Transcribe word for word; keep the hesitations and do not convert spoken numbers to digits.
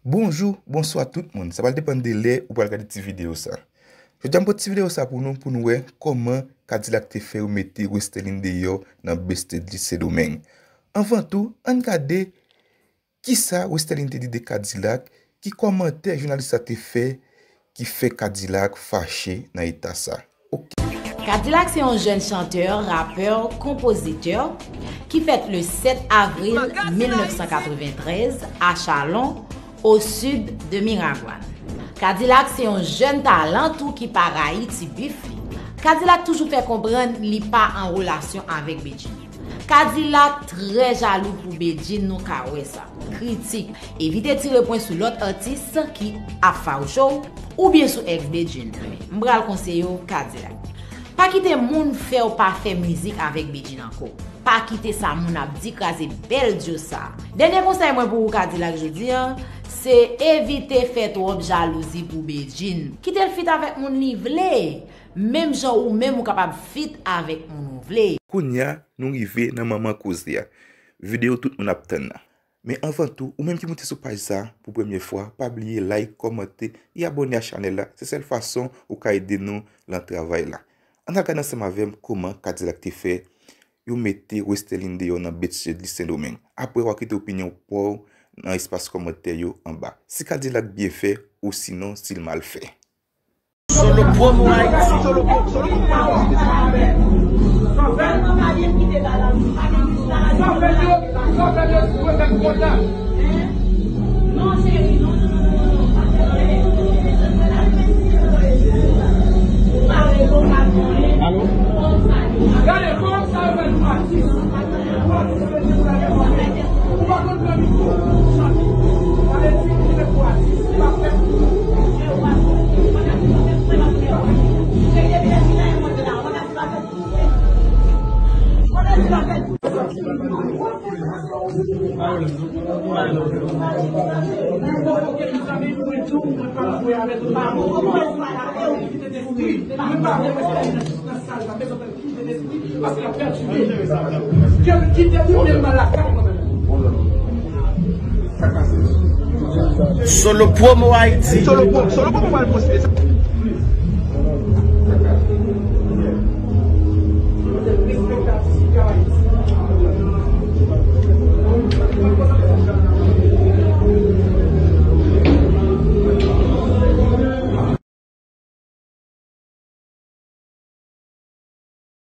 Bonjou, bonswa tout moun. Sa pral depann de lè ou pral gade ti videyo sa. Jodi a m pote ti videyo sa pou nou, pou nou wè kòman Kadilak te fè yo mete Westerline deyò nan Backstage li Sendomeng. Anvan tou, ann gade kisa Westerline te di de Kadilak, ki kòmantè jounalis la te fè ki fè Kadilak fache nan eta sa. Oke. Kadilak se yon jèn chantè, rapè, konpozitè ki fèt le sèt avril mil nèf san katreventrèz a Chalon, o sid de Miragwàn. Kadilak se yon jèn talan tou ki pa rayi ti bif li. Kadilak toujou fè konprann li pa an relasyon avèk Bedjine. Kadilak trè jalou pou Bedjine, nou ka wè sa. Kritik, evite tire pwen sou lòt atis ki ap fawouche w oubyen sou ex Bedjine. M pral konseye w Kadilak. Pa kite moun fè w pa fè mizik avèk Bedjine ankò. Pa kite sa moun ap di kraze bèl dyo sa. Dènye konsèy mwen pou ou Kadilak jodi a, se evite fè twòp jalouzi pou Bedjine. Kite l fit avèk moun li vle. Menm jan ou menm ou kapab fit avèk moun ou vle. Kounya nou rive nan manman koze a. Videyo tout moun ap tann nan. Men anvan tou, ou menm ki moute sou paj sa pou premye fwa, pa bliye like, kòmante e abòne a chanèl la. Se sèl fason ou ka ede nou lan travay la. Ann al gade ansanm avè m kòman Kadilak te fè yo mete Westerline deyò nan Backstage li Sendomeng. Apre w a kite opinyon pa w nan espas kòmantè yo anba. Si Kadilak byen fè, osinon si l mal fè. Solo Promo Haiti. Solo Promo Haiti. Solo Promo, Solo Promo pral poste sa.